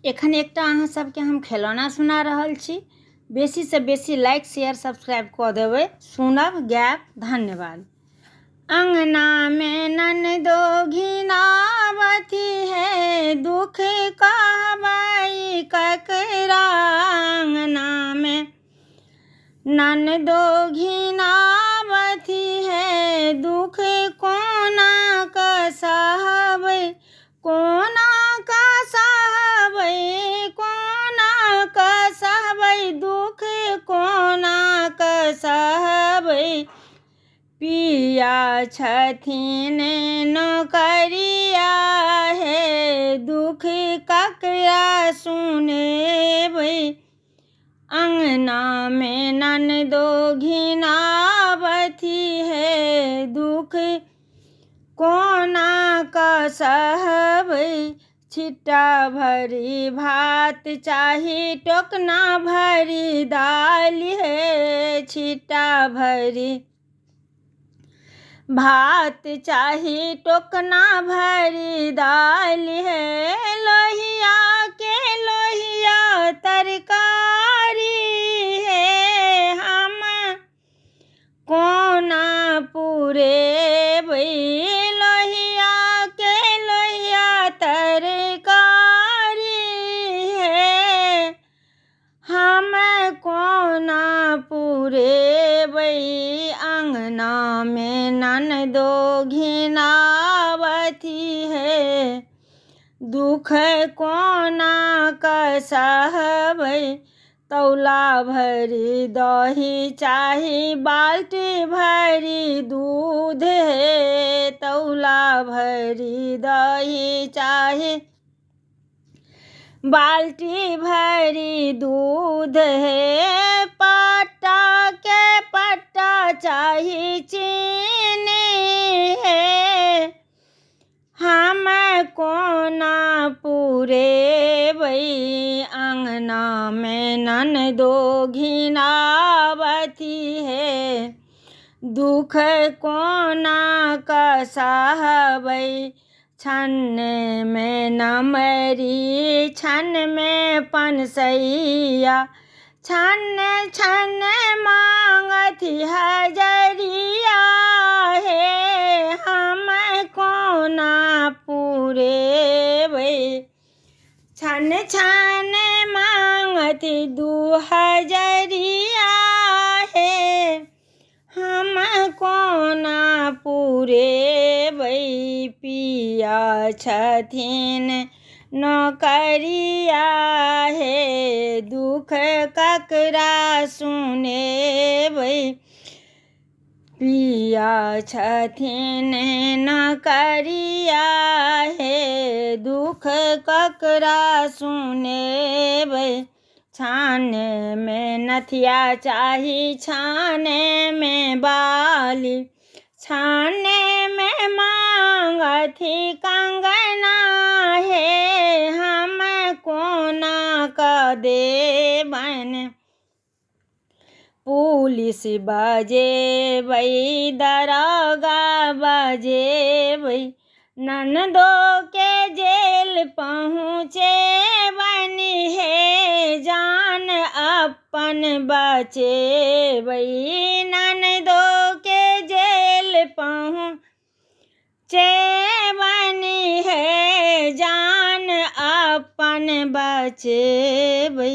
एखन एकटा अहाँ सबके हम खेलौना सुना रहल छी। बेसीसँ बेसी लाइक शेयर सब्सक्राइब कऽ देबै, सुनब गायब। धन्यवाद। अङ्गनामे ननदो घिनाबथि हे, दुख कहबै ककरा। अङ्गनामे ननदो घिनाबथि हे, दुख कोना कऽ सहबै, कोना कऽ सहबै, कोना कऽ सहबै, दुख कोना कऽ सहबै। पिया छथिन नौकरिया हे, दुख ककरा सुनेबै। अङ्गनामे ननदो घिनाबथि हे, दुख कोना कऽ सहबै। छिट्टा भरि भात चाही, टोकना भरि दालि हे, छिट्टा भरि भात चाही, टोकना भरि दालि हे। लोहिया के लोहिया तरकारी हे, हम कोना पुरेबै। लोहिया के लोहिया तरकारी हे, हम कोना पुरेबै। अङ्गनामे ननदो घिनाबथि हे, दुख कोना कऽ सहबै। तौला भरि दही चाही, बाल्टी भरि दूध हे, तौला भरि दही चाही, बाल्टी भरि दूध हे। पट्टा के पट्टा चाही चीनी हे, हम कोना पुरेबै। अङ्गनामे ननदो घिनाबथि हे, दुख कोना कऽ सहबै। छन्नमे नमरी, छन्नमे पनसैया, छन्न छन्न माँगथि हजरिया हे, हम कोना पुरेबै। छन छन माँगथि दू हजरिया हे, हम कोना पुरेबै। पिया छथिन नौकरिया हे, दुख ककरा सुनेबै। पिया छथिन नौकरिया हे, दुख ककरा सुनेबै। छानेमे नथिया चाही, छानेमे बाली, छानेमे माँगथि कंगना हे, हम कोना कऽ देबनि। पुलिस बजेबै, दरोगा बजेबै, ननदो के जेल पहुँचेबनि हे, जान अपन बचेबै। ननदो के जेल पहुँचेबनि हे, जान अपन बचेबै।